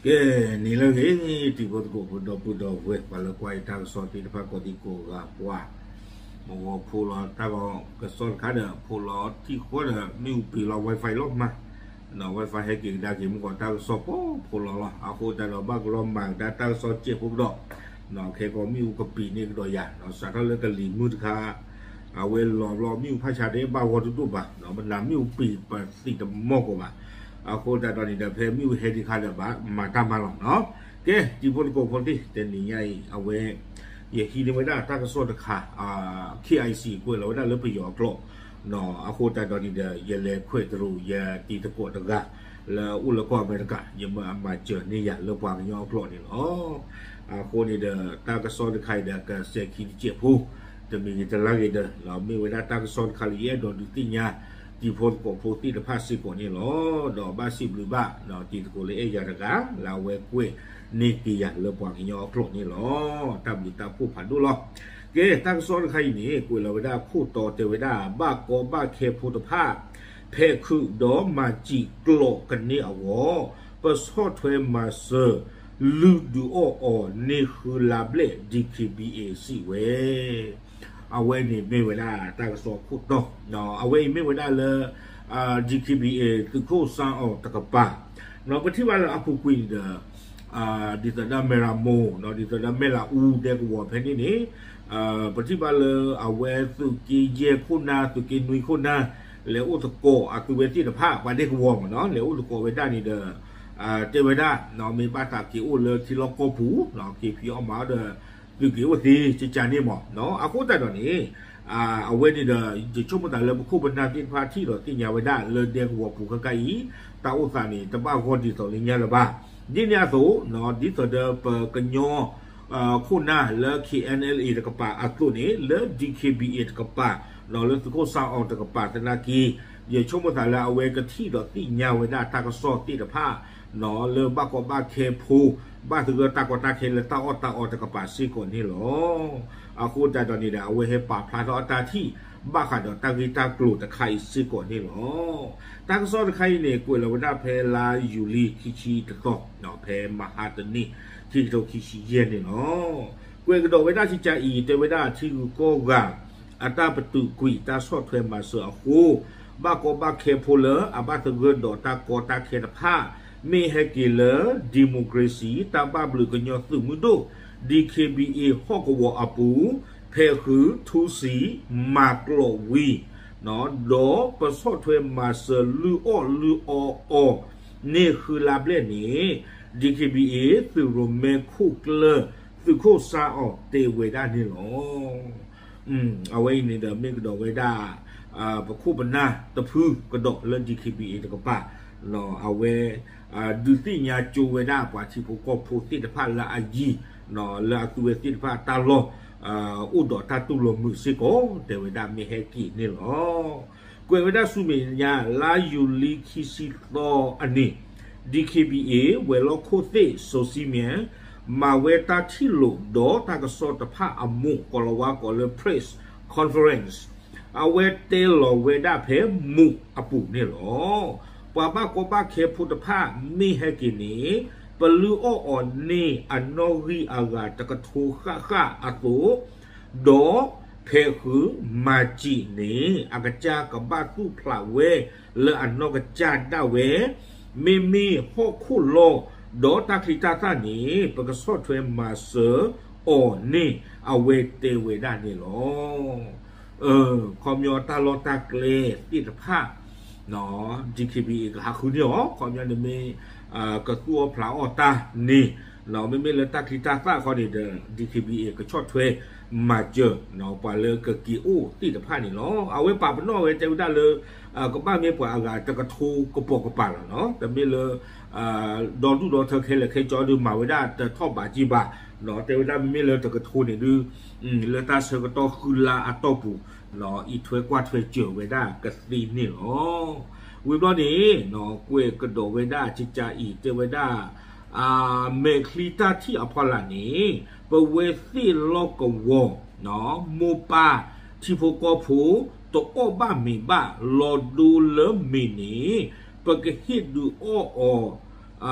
ကဲ, နံၤလၢအဂ့ၤ, တံၤဖိသကိးဖိဒီပုၢ်ဒီဝဲၢ် ပှၤလၢကွၢ်ယတၢ်ကစီၣ်သ့ၣ်တဖၣ်ကိးဒံကိးဂၤပှၤ, မ့ၢ်ဂီၤဖိလီၤတၢ်ကစီၣ်တခါဒီး ဖိလီၤထံၣ်ဃီဒီး မ့ၣ်အူပံၤလီၤ Wi-Fi လီၤမး, နီၤ Wi-Fi ဟဲက့ၤကဒါက့ၤ မ့ၢ်ဂီၤတၢ်ကစီၣ်ဖိဖိလီၤလီၤ. အဃိသတးဒီး ဘၣ်ကလီၤမၤကဒါတၢ်ကစီၣ်စဲးဖိကဒီး, နီၤ ခဲကီးမ့ၣ်အူကပံၤန့ၢ်ကဒီးယၤ, နီၤ စးထီၣ်လၢကလံၤမုၢ်တခါ အဝဲလီၤဘျီ မ့ၣ်အူဖးဆါဒဲးဘၣ်ဂီၤတဒိၣ်ဘၣ်, နီၤ မနုၤမ့ၣ်အူပံၤပသံးတမီၢ်ကီးဘၣ်. အဃိသတးဒီးန့ၣ်ဒီး ဖဲမ့ၣ်အူဟဲဒံးခါဒီးဘၣ်မၤတၢ်မၤလီၤနီၤ. ကဲ, တံၤဖိသကိးဖိသ့ၣ် တနံၤညါအံၤ အဝဲ ယဟံးန့ၢ်ဝဲဒၣ်တၢ်ကစီၣ်တခါ, KIC ကွဲးလီၤဝဲဒၣ်လၢပယီၤအကျိာ်, အဃိသတးဒီးန့ၣ်ဒီး ယလဲၤခွဲးတရူး ယတံၤသကိးတဂၤ လၢအိၣ်လၢကီၢ်အမဲရကၤ ယမၤစၢၤန့ၢ်ယၤလၢပှၤကညီအကျိာ်န့ၣ်လီၤ. အဃိန့ၣ်ဒီး တၢ်ကစီၣ်တခါအံၤဒီး ကစဲးခံတစဲးဖိ, တမံၤဂ့ၤတလါဂ့ၤဒီး မ့ၢ်ဝဲဒၣ်တၢ်ကစီၣ်တခါလၢယအဲၣ်ဒိးဒုးသ့ၣ်ညါ တံၤဖိသကိးဖိသ့ၣ်တဖၣ်စ့ၢ်ကီးန့ၣ်လီၤ. ဒီးဘၣ်စံးဘျုးဘၣ် တံၤသကိးလၢအဲၣ်ယၤတဂၤ လၢအဝဲကွဲးန့ၢ်က့ၤယၤလၢပှၤကညီအကျိာ်န့ၣ်လီၤ. တၢ်ဘျုးတၢ်ဖှိၣ်ဖးဒိၣ်လီၤ. ကဲ, တၢ်ကစီၣ်တခါအံၤန့ၣ် ကွဲးလီၤဝဲဒၣ်ခိၣ်တီတဲဝဲဒၣ် ဘၣ်ကီဘၣ်ခဲဖိတဖၣ် ဖဲးခုးဒီးမၤစံာ်ကျိးကန့ၢ်အဂီၢ် ပဆီၣ်ထွဲမၤစၢၤ လုၢ်ဒုးအီၣ်အီၤန့ၢ်ဃုလါဘျဲၣ် DKBA စံးဝဲ. အဝဲန့ၣ်မ့ၢ်ဝဲဒၣ်တၢ်ကစီၣ်ခိၣ်တီ, အဝဲအံၤမ့ၢ်ဝဲဒၣ်လၢ DKBA သုးခိၣ်စၣ်အီၣ်တကပၤ, ပထံၣ်ဘၣ်လၢအပူၤကွံာ်န့ၣ်ဒီး ဒ်သိးဒီးမဲၢ်လးမိၢ် ဒ်သိးဒီးမဲၢ်လးအူဒဲကဝီၤဖဲန့ၣ်န့ၣ်, ပထံၣ်ဘၣ်လၢအဝဲသုးက့ယဲၢ်ခိၣ်နၢ် သုးက့နွံခိၣ်နၢ် လဲၤအိၣ်သကိးအသုဝဲသ့ၣ်တဖၣ် ပှၤဒဲကဝီၤမ့ၢ်နီၤ လဲၤအိၣ်သကိးဝဲဒၣ်န့ၣ်ဒီး တဲဝဲဒၣ် မ့ၢ်ဘၣ်သးက့ၤအိၣ်လၢထံလီၢ်ကီၢ်ပူၤ က့ၤဖံးအီၣ်မၤအီၣ်ဒီး သုးက့ၤအိၣ်သ့ကကန့ၣ်မ့ၢ်နီၤ. အဃိသတးဒီးန့ၣ် အဝဲန့ၣ်ဒီး ယဆိကမိၣ်သးလၢပခိၣ်ပနၢ်သ့ၣ်တဖၣ်ထံၣ်ဒီးသ့ၣ်ညါဝဲဒၣ်လၢဒဲကဝီၤပူၤခဲခါအံၤ တၢ်အိၣ်သးန့ၣ် တဘၣ်ဂီၢ်ဒ်သိးလၢညါလၢၤဘၣ်. ဒ်န့ၣ်အသိး ဒ်သိးဒီးပကညီ ခိၣ်နၢ်လၢ KNLA တကပၤအသိးန့ၣ် လၢ DKBA တကပၤ လၢသုးခိၣ်စၣ်အီၣ်တကပၤသနာ်က့ ယဆိကမိၣ်သးလၢအဝဲကထံၣ်ဒီးသ့ၣ်ညါဝဲဒၣ်တၢ်ကစီၣ်သ့ၣ်တဖၣ် လၢဘၣ်ကီဘၣ်ခဲဖိ ဘၣ်သဂၢၢ်တၢ်ကီတၢ်ခဲလၢတၢ်အီၣ်တၢ်အီတကပၤစ့ၢ်ကီးန့ၣ်လီၤ. အဃိသတးဒီးန့ၣ်ဒီး အဝဲဟဲပာ်ဖျါထီၣ်အတၢ်ထံၣ် ဘၣ်ဃးဒီးတၢ်ဂ့ၢ်တၢ်ကျိၤတခါအံၤစ့ၢ်ကီးန့ၣ်လီၤ. တၢ်ကစီၣ်တခါအံၤန့ၣ် ကွဲးလီၤဝဲဒၣ်ဖဲလါယူၤလံခံဆံတသီ ဖဲမဟါတနံၤ ခံကထိခံဆံယဲၢ်န့ၣ်လီၤ. ကွဲးကဒီးဝဲဒၣ်ကကးအံၤ တဲဝဲဒၣ်ထံဂုၤကီၢ်ဂၤ အတၢ်ပတုာ်ကွံာ်တၢ်ဆီၣ်ထွဲမၤစၢၤအဃိ ဘၣ်ကီဘၣ်ခဲဖိလၢအဘၣ်သဂၢၢ်ဒီးတၢ်ကီတၢ်ခဲတဖၣ် မ့ၢ်ဟဲက့ၤလၢ democracy တၢ်ဘၣ်ဘျုးကညီသုးမုၢ်ဒိၣ် DKBA ဟီၣ်ကဝီၤအပူၤ ဖဲးဃုထူစံ မၤကျိးဝံၤ ဒီးပဆီၣ်ထွဲမၤစၢၤလုၢ်အီၣ်လုၢ်အီအီၤ န့ၢ်ဃုလါဘျဲၣ်န့ၣ် DKBA သုးရိၣ်မဲခိၣ်ကျၢၢ် သုးခိၣ်စၣ်အီၣ်တဲဝဲဒၣ်န့ၣ်လီၤ. အဝဲအံၤန့ၣ်ဒီးမ့ၢ်ကဒီးဝဲဒၣ် ပခိၣ်ပနၢ်တဖုကဒီးလၢ DKBA တကပၤ အဝဲ ဒုးသ့ၣ်ညါကၠိဝဲဒၣ်ပှၤထံဖိကီၢ်ဖိသ့ၣ်တဖၣ်လၢအယံၤ လၢအသုဝဲသ့ၣ်တဖၣ်တၢ်လီၢ် အိၣ်ဒီးတၢ်တူၢ်လိာ်မုာ်စ့ၢ်ကီး တဲဝဲဒၣ်မ့ၢ်ဟဲက့ၤန့ၣ်လီၤ. ကွဲးဝဲဒၣ်ဆူမဲာ်ညါ လါယူၤလံခံဆံသီအနံၤ DKBA ဝဲၤလီၢ်ခိၣ်သ့ၣ် စိၤစံမၠဲၣ် မၤဝဲတၢ်ထံၣ်လိာ်ဒီးတၢ်ကစီၣ်တဖၣ်အမူး ကိးလီၤဝါကိးလၢ press conference အဝဲတဲလီၤဝဲဒၣ်ဖဲမူးအပူၤန့ၣ်လီၤ. ပှၤဘၣ်ကီဘၣ်ခဲဖိတဖၣ်မ့ၢ်ဟဲက့ၤန့ၣ် ပလုၢ်အီၣ်အီၤန့ၢ်အနီၣ်ဂံၢ်အဂၤတကထိဃၣ်ဃၣ်အသိး ဒီးဖဲးဃုမၤစံာ်န့ၣ် အကစၢ်ကဘၣ်သူၣ်ဖျးဝဲလၢအနီၢ်ကစၢ်ဒၣ်ဝဲ မ့မ့ၢ်ဟီၣ်ခိၣ်လီၢ် ဒီးတၢ်ချံတၢ်သၣ်န့ၣ် ပကဆီၣ်ထွဲမၤစၢၤအီၤန့ၣ် အဝဲတဲဝဲဒၣ်န့ၣ်လီၤ. ခီပညီတၢ်လီၢ်တၢ်ကျဲသ့ၣ်တဖၣ် DKBA ကဟးဃုန့ၢ်အီၤ ခီပညီန့ၣ်မ့ၢ် ကသူၣ်အီၣ်ဖျးအီၣ်တၢ်န့ၣ် မ့မ့ၢ်လၢတၢ်ချံတၢ်သၣ်ခီန့ၣ်ဒီး DKBA ကဆီၣ်ထွဲမၤစၢၤ ပှၤလၢကက့ၤအိၣ်သ့ၣ်တဖၣ်န့ၣ်လီၤ. အဝဲပာ်ပနီၣ်ဝဲတဲဝဲဒၣ်လၢ ကဘၣ်မ့ၢ်ပှၤအဂၤတကထိကပိာ်ကပၤလီၤနီၤ. တမ့ၢ်လၢ ဒီဒူၣ်ဒီထၢခဲလၢာ်ခဲဆ့ဒုးမၤဝဲဒၣ်တထီၣ်ဘးက့ဘး တဲဝဲဒၣ်မ့မ့ၢ်လၢတကထိန့ၣ်ဒုး လၢတၢ်ဆၢကတီၢ်ဃုလါအတီၢ်ပူၤ အံးထွဲကွၢ်ထွဲစၢၤဝဲဒၣ်ကသ့န့ၣ်လီၤ. ဝံၤဘျီန့ၣ် ကွဲးကဒီးဝဲဒၣ်ကကးအံၤ တဲဝဲဒၣ် မဲာ်ချံတၢ်ထံၣ်အဖီလာ်န့ၣ် ပဝဲသ့ၣ်လီၢ်ကဝီၤ မိၢ်ပၢ်ထံဖိကီၢ်ဖိ တအီၣ်ဘၣ်မ့ၤဘၣ် လီၤဒိလၢမ့ၤန့ၣ် ပကဟ့ၣ်ဒုးအီၣ်အီၤ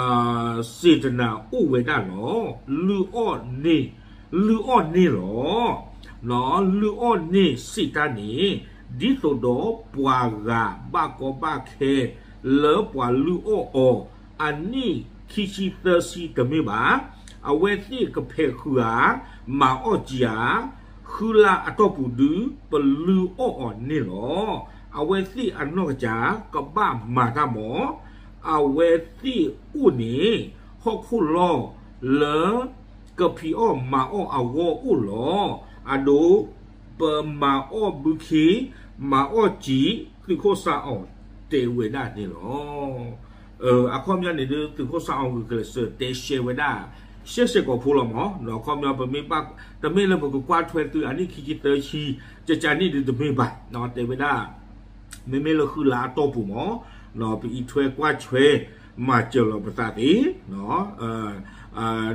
စေတနာအိၣ်ဝဲဒၣ်လီၤ. လုၢ်အီၣ်န့ၢ်, လုၢ်အီၣ်န့ၢ်လီၤ. လုၢ်အီၣ်န့ၢ်စံးတၢ်န့ၣ်, ဒ်သိးဒီးပှၤဂၤဘၣ်ကီဘၣ်ခဲလၢပှၤလုၢ်အီၣ်အီၤ အနံၣ်ခံဆံသၢဆံတမ့ၢ်ဘၣ်. အဝဲသ့ၣ်ကဖဲးဃုာ်ဧါ, မၤအီၣ်ကံဧါ, ဃုလါအတီၢ်ပူၤဒု ပလုၢ်အီၣ်အီၤန့ၣ်လီၤ. အဝဲသ့ၣ်အနီၢ်ကစၢ်ကဘၣ်မၤတၢ်မီၤ, အဝဲသ့ၣ်အိၣ်န့ၣ် ဟီၣ်ခိၣ်လီၢ်လၢ ကဖံးအီၣ်မၤအီၣ်အဂီၢ်အိၣ်လီၤ. အဒိ ပမၤအီၣ်ဘုခ့, မၤအီၣ်စံး, သုးခိၣ်စၢ်အီၤတဲဝဲဒၣ်န့ၣ်လီၤ. အခီပညီန့ၣ်ဒု သုးခိၣ်စၢ်အီၤဂုာ်ကျဲးစၢးတဲရှဲဝဲဒၣ် ရှဲရှဲကိာ်ဖိလီၤမီၤ. အခီပညီ ပမ့ၢ်ဘၣ်, တမ့ၢ်လၢပကကွၢ်ထွဲသုအနံၣ်ခံဆံသၢဆံ, ကကန့ၣ်ဒုတမ့ၢ်ဘၣ်, တဲဝဲဒၣ် မ့မ့ၢ်လၢဃုလါအတီၢ်ပူၤမီၤ, ပအံးထွဲကွၢ်ထွဲ မၤစၢၤလီၤပသးသ့,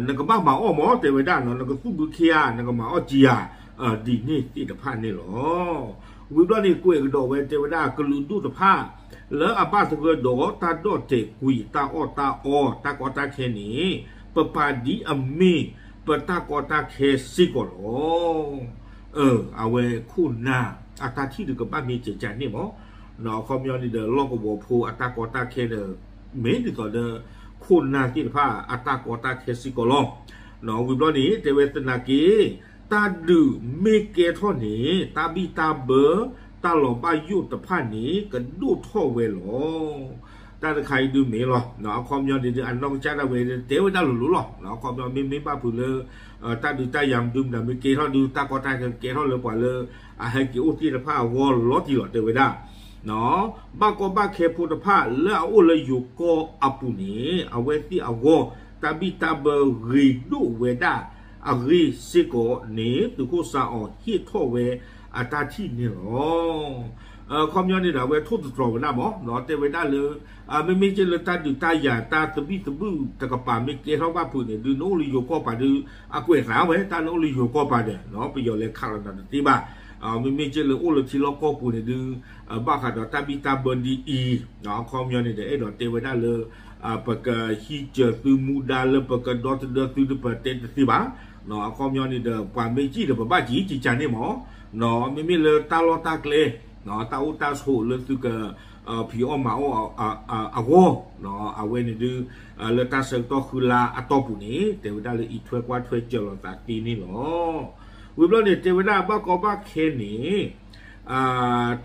နကဘၣ်မၤအီၣ်မီၤ တဲဝဲဒၣ်နီၤ, နကသူၣ်ဘုခ့ဧါ, နကမၤအီၣ်ကံဧါ, ဒ်န့ၣ်သ့ၣ်တဖၣ်န့ၣ်လီၤ. ဝံၤဘျီန့ၣ် ကွဲးကဒီးဝဲတဲဝဲဒၣ် ကလုာ်ဒူၣ်တဖၣ် လၢအဘၣ်သဂၢၢ်ဒီးတၢ်ဒီၣ်တဲာ်ကွံာ် တၢ်အီၣ်တၢ်အီ တၢ်ကီတၢ်ခဲန့ၣ် ပပာ်ဒ်အမ့ၢ်ပတၢ်ကီတၢ်ခဲစ့ၢ်ကီးလီၤ. အဝဲခိၣ်နၢ်အတၢ်ထံၣ်ဒုးကဘၣ်မ့ၢ်ကကန့ၣ်မီၤ, အခီပညီန့ၣ်ဒီး လီၢ်ကဝီၤဖိအတၢ်ကီတၢ်ခဲဒီး မ့ၢ်ဒ်သိးဒီး ခိၣ်နၢ်သ့ၣ်တဖၣ်အတၢ်ကီတၢ်ခဲစ့ၢ်ကီးလီၤ. ဝံၤဘျီန့ၣ် တဲဝဲသနာ်က့ တၢ်ဒုးမ့ၢ်ကဲထီၣ်န့ၣ် တၢ်ဘံၣ်တၢ်ဘၢ တၢ်လီၤဘၣ်ယိၣ်တဖၣ်န့ၣ် ကဒိၣ်ထီၣ်ဝဲလီၤ. တၢ်တခါအံၤဒုးမ့ၢ်လီၤ. အခီပညီန့ၣ်ဒုး အနီၢ်ကစၢ်ဒၣ်ဝဲတဲဝဲဒၣ်လိၤလိၤလီၤ. အခီပညီမ့မ့ၢ်ဘၣ်ဖုးလၢ တၢ်ဒုးတၢ်ယၤမနုၤမတၤမ့ၢ်ကဲထီၣ်ဒုး တၢ်ကီတၢ်ခဲကဲထီၣ်လၢပှၤလၢ အဟဲက့ၤအိၣ်သ့ၣ်တဖၣ်အဂီၢ်လီၤတံၢ်လီၤ တဲဝဲဒၣ် ဘၣ်ကီဘၣ်ခဲဖိတဖၣ်လၢအအိၣ်လၢယိၤကီၢ်အပူၤန့ၣ် အဝဲသ့ၣ်အဂီၢ် တၢ်ဘံၣ်တၢ်ဘၢဂ့ၤဒိၣ်ဝဲဒၣ်အဂ့ၢ်စ့ၢ်ကီးန့ၣ် သုးခိၣ်စၢ်အီၤဟ့ၣ်ထီၣ်ဝဲအတၢ်ထံၣ်န့ၣ်လီၤ. အခီပညီန့ၣ်ဒီး အဝဲထိၣ်သတြီၤဝဲဒၣ်မီၤ တဲဝဲဒၣ်လၢ မ့မ့ၢ်က့လၢတၢ်ဒုးတၢ်ယၤ တၢ်သဘံၣ်သဘုၣ်တကပၤမ့ၢ်ကဲထီၣ်ဘၣ်ဖုးန့ၣ်ဒုး နအိၣ်လၢယိၤကီၢ်ပၤဒုး အကွဲးသးဝဲ တၢ်လၢအိၣ်လၢယိၤကီၢ်ပၤဒီး ပယီၤလဲၤခးလီၤနၤတသ့ဘၣ်. မ့မ့ၢ်က့လၢအိၣ်လၢထံလီၢ်ကီၢ်ပူၤန့ၣ်ဒုး ဘၣ်ဃးဒီးတၢ်ဘံၣ်တၢ်ဘၢဒ်အံၤ အခီပညီန့ၣ်ဒီး အဲၣ်ဒိးတဲဝဲဒၣ်လၢ ပကဟံးစၢၤသုမူဒါလၢပကဒီသဒၢသုဒီးပတဲတသ့ဘၣ်. အခီပညီန့ၣ်ဒီး ပှၤမ့ၢ်စံၣ်ဒီးပဘၣ်စံၣ် ကကန့ၣ်မီၤ မ့မ့ၢ်လၢတၢ်လီၢ်တၢ်ကျဲ တၢ်အိၣ်တၢ်ဆိးလၢသုက ဖံးအီၣ်မၤအီၣ်အဂီၢ် အဝဲန့ၣ်ဒုး လၢတၢ်ဆၢကတီၢ်ဃုလါအတီၢ်ပူၤန့ၣ် တဲဝဲဒၣ်လၢအံးထွဲကွၢ်ထွဲစၢၤလီၤသးသ့န့ၣ်လီၤ. ဝံၤဘျီန့ၣ် တဲဝဲဒၣ်ဘၣ်ကီဘၣ်ခဲန့ၣ်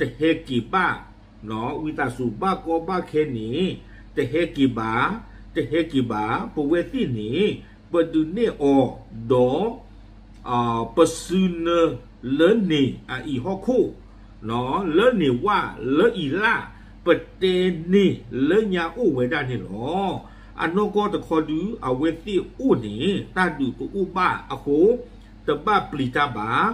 တဟဲက့ၤဘၣ် ဝံသးစူၤ ဘၣ်ကီဘၣ်ခဲန့ၣ် တဟဲက့ၤဘၣ်, တဟဲက့ၤဘၣ်, ပဝဲသ့ၣ်န့ၣ် ပဒုးနဲၣ်အီၤဒီး ပစုနၢလၢန့ၣ်အအံၤဟီၣ်ခိၣ် လၢန့ၣ်ဝၣ်လၢအံၤလၣ် ပတဲန့ၢ်လၢညါအိၣ်ဝဲဒၣ်န့ၣ်လီၤ. အနီၢ်ကီၢ်တခီဒု အဝဲသ့ၣ်အိၣ်န့ၣ် တၢ်ဒုးကအိၣ်ဘၣ်အဃိ တဘၣ်ပျံၤတၢ်ဘၣ်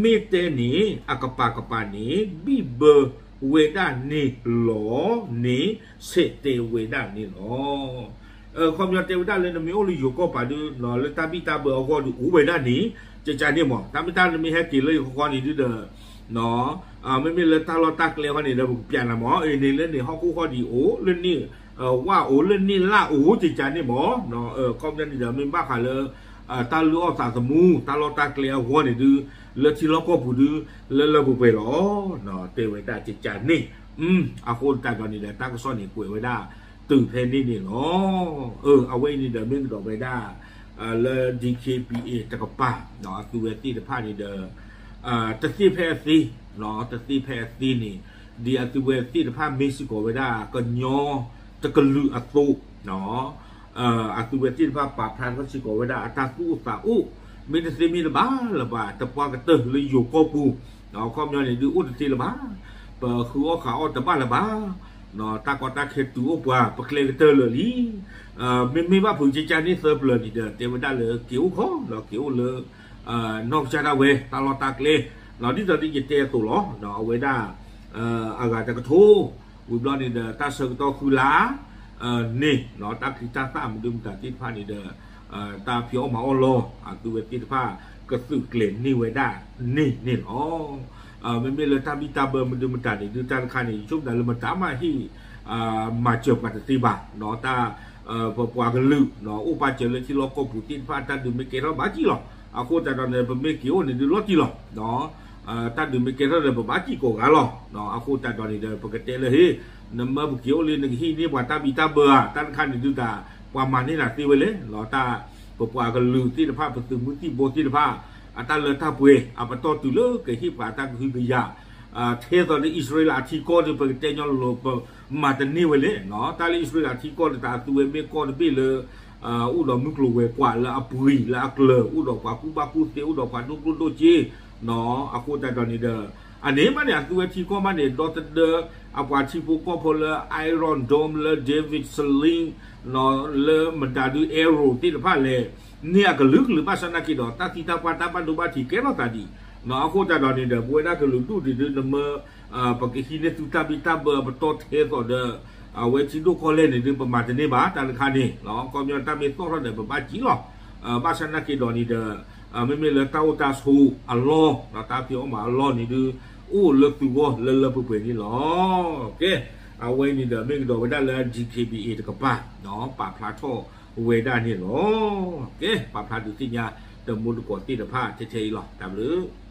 မ့ၢ်တဲန့ၣ် အကပၤကပၤန့ၣ် ဘံၣ်ဘၢဝဲဒၣ်န့ၣ်လီၤန့ၣ် ဆဲးတဲဝဲဒၣ်န့ၣ်လီၤ. အခီပညီတဲဝဲဒၣ်လၢနမ့ၢ်အိၣ်လၢယိၤကီၢ်ပၤဒု လၢတၢ်ဘံၣ်တၢ်ဘၢအဂီၢ်ဒု အိၣ်ဝဲဒၣ်န့ၣ် ကကန့ၣ်မီၤ တၢ်မ့ၢ်တၢ်နမ့ၢ်ဟဲက့ၤလၢယိၤကီၢ်န့ၣ်ဒုဒီး မ့မ့ၢ်လၢတၢ်လီၢ်တၢ်ကျဲဃီန့ၣ်ဒီး ပကပျးနၤမီၤ အန့ၣ်လၢန့ၣ်ဟီၣ်ခိၣ်ဃီဒ်အံၤအိၣ် လၢန့ၣ် ဝၣ်အိၣ် လၢန့ၣ်လၣ်အိၣ် ကကန့ၣ်မီၤ အခီပညီန့ၣ်ဒီး မ့ၢ်ဘၣ်ဃးလၢ တၢ်လုၢ်အီၣ်သးသမူ တၢ်လီၢ်တၢ်ကျဲအဂီၢ်န့ၣ်ဒု လၢထံလီၢ်ကီၢ်ပူၤဒု လၢလၢပှဲၤပှဲၤလီၤ တဲဝဲဒၣ်ကကန့ၣ် အဃိတၢ်ဒီးန့ၣ်ဒီး တၢ်ကစီၣ်န့ၣ်ကွဲးဝဲဒၣ်တုၤဖဲန့ၣ်န့ၣ်လီၤ. အဝဲအံၤန့ၣ်ဒီး မ့ၢ်ကဒီးဝဲဒၣ် လၢ DKBA တကပၤ အသုဝဲသ့ၣ်တဖၣ်န့ၣ်ဒီး တသ့ဖဲအသ့ တသ့ဖဲအသ့န့ၣ် ဒ်အသုဝဲသ့ၣ်တဖၣ်မ့ၢ်စ့ၢ်ကီးဝဲဒၣ် ကညီတကလုာ်အသိး အသုဝဲသ့ၣ်တဖၣ်ပာ်ဖျါထီၣ်စ့ၢ်ကီးဝဲဒၣ်အတၢ်သူၣ်အိၣ်သးအိၣ် မ့ၢ်တသ့မ့ၢ်တဘၣ်လၢၤဘၣ် တပှၢ်ကတၢၢ်လၢယိၤကီၢ်ပူၤ အခီပညီန့ၣ်ဒုးအိၣ်တသ့လၢၤဘၣ် ပဃုအီၣ်ဃုအီၣ်တဘၣ်လၢၤဘၣ် တၢ်ကီတၢ်ခဲတုၤအိၣ်ပှၤ ပကျဲကတၢၢ်လၢာ်လံ မ့မ့ၢ်ဘၣ်ဖုးကကန့ၣ်သၢပျၢၤန့ၣ်ဒီး တဲဝဲဒၣ်လၢက့ၤအိၣ်ခီ က့ၤအိၣ်လၢ နီၢ်ကစၢ်ဒၣ်ဝဲ တၢ်လီၢ်တၢ်ကျဲ ဒ်သိးဒ်ယတဲအသိးလီၤ အဝဲဒၣ် အဂၤတကထိ ဝံၤဘျီန့ၣ်ဒီး တၢ်ဆၢကတီၢ်ဃုလါ န့ၣ် တၢ်ချံတၢ်သၣ်မနုၤမတၤသ့ၣ်တဖၣ်န့ၣ်ဒီး တၢ်ဖံးအီၣ်မၤအီၣ်လီၢ် အသုဝဲသ့ၣ်တဖၣ် ကသုးကျဲၤန့ၢ်ဝဲဒၣ်န့ၣ်န့ၣ်လီၤ. မ့မ့ၢ်လၢတၢ်ဘံၣ်တၢ်ဘၢမနုၤမတၤန့ၣ် ဒုးတၢ်တခါန့ၣ် ယဆိကမိၣ်လၢမတၤမးဟ့ၣ် မၤစၢၤပှၤတသ့ဘၣ် တၢ် ပပှၤကလုာ် အိၣ်ပာ်စၢၤလၢထံလီၢ်ကီၢ်ပူၤသ့ၣ်တဖၣ် တၢ်ဒုးမ့ၢ်ကဲထီၣ်ဘၣ်စံၣ်လီၤ. အဃိသတးဒီးန့ၣ် ပမ့ၢ်က့ၤအိၣ်န့ၣ်ဒုးလီၤတံၢ်လီၤ. တၢ်ဒုးမ့ၢ်ကဲထီၣ်ဒီး ပဘၣ်စံၣ်ကိးဂၤလီၤ. အဃိသတးဒီးန့ၣ်ဒီး ပကတဲလၢဟ့ၣ် နမၢပက့ၤအိၣ်လံ နကဟံးန့ၢ်ပှၤတၢ်ဘံၣ်တၢ်ဘၢဧါ, တၢ်တခါန့ၣ်ဒုးတၢ် ပှၤမၤန့ၢ်နၤသ့ဝဲလဲၣ်. တၢ် ပပှၤကလုာ်သ့ၣ်တဖၣ် ပသုးမုၢ်သံၣ်ဘိသ့ၣ်တဖၣ် အတၢ်လၢတၢ်ပှဲၤ အပတီၢ်တုၤလၢကဟ့ၣ်ပှၤတၢ်ကဟုကယာ် ထဲသိးလၢအံၣ်စရ့လးအထံကီၢ်ဒီး ပကတဲညီလိၤလိၤ ပမၤတန့ၢ်ဝဲလဲၣ်. တၢ်လၢအံၣ်စရ့လးအထံကီၢ်ဒီး တၢ်အသုဝဲမ့ၢ်ကီၢ်တဘ့ၣ်လၢ အိၣ်ဒီးမုၢ်ကျိၤဝဲၤကွာ်လၢအပှံၤလၢအကျၢၤ အိၣ်ဒီးပှၤကူၣ်ဘၣ်ကူၣ်သ့ အိၣ်ဒီးပှၤဒိၣ်ကျိၣ်ဒိၣ်စ့ အဃိသတးဒီးန့ၣ်ဒီး အန့ၣ်မးန့ၣ် အသုဝဲထံကီၢ်မးန့ၣ် ဒီသဒၢ အပှၤထံဖိကီၢ်ဖိလၢ Iron Dome လၢ David Sling လၢမတၤဒု Arrow သ့ၣ်တဖၣ်လဲၣ် န့ၢ်အကလုာ်ကလုာ် ဘၣ်ဆၣ်သနာ်က့ဒီး တၢ်သံတၢ်ပှၢ်တၢ်ဘၣ်ဒိဘၣ်ထံးကဲထီၣ်သးဒံး အဃိသတးဒီးန့ၣ်ဒီး ပဝဲဒၣ်ကလုာ်ဒူၣ်န့ၣ်ဒုး နမၢ ပကဟံးန့ၢ်သုတၢ်ဘံၣ်တၢ်ဘၢအပတီၢ်ထဲသိးဒီး အဝဲထံဒိၣ်ကီၢ်လဲၢ်န့ၣ်ဒုး ပမၤတန့ၢ်ဘၣ် တၢ်တခါန့ၣ် ခီပညီတၢ်မ့ၢ်သီၣ်ထီၣ်ဒီး ပဘၣ်စံၣ်လီၤ. ဘၣ်ဆၣ်သနာ်က့ဒီးန့ၣ်ဒီး မ့မ့ၢ်လၢတၢ်အိၣ်တၢ်ဆိးအလီၢ် တၢ်ဖံးအီၣ်မၤအလီၢ်န့ၣ်ဒုး အိၣ်လၢသုဂီၢ်လၢလၢပှဲၤပှဲၤန့ၣ်လီၤ. ကဲ အဝဲန့ၣ်ဒီး မ့ၢ်ကဒီးဝဲဒၣ်လၢ D K B A တကပၤ ပာ်ဖျါထီၣ်ဝဲဒၣ်န့ၣ်လီၤ. ကဲ ပာ်ဖျါဒုးသ့ၣ်ညါ တမူတကိးသ့ၣ်တဖၣ်ထဲထဲအံၤလီၤ. တၢ်ဘျုး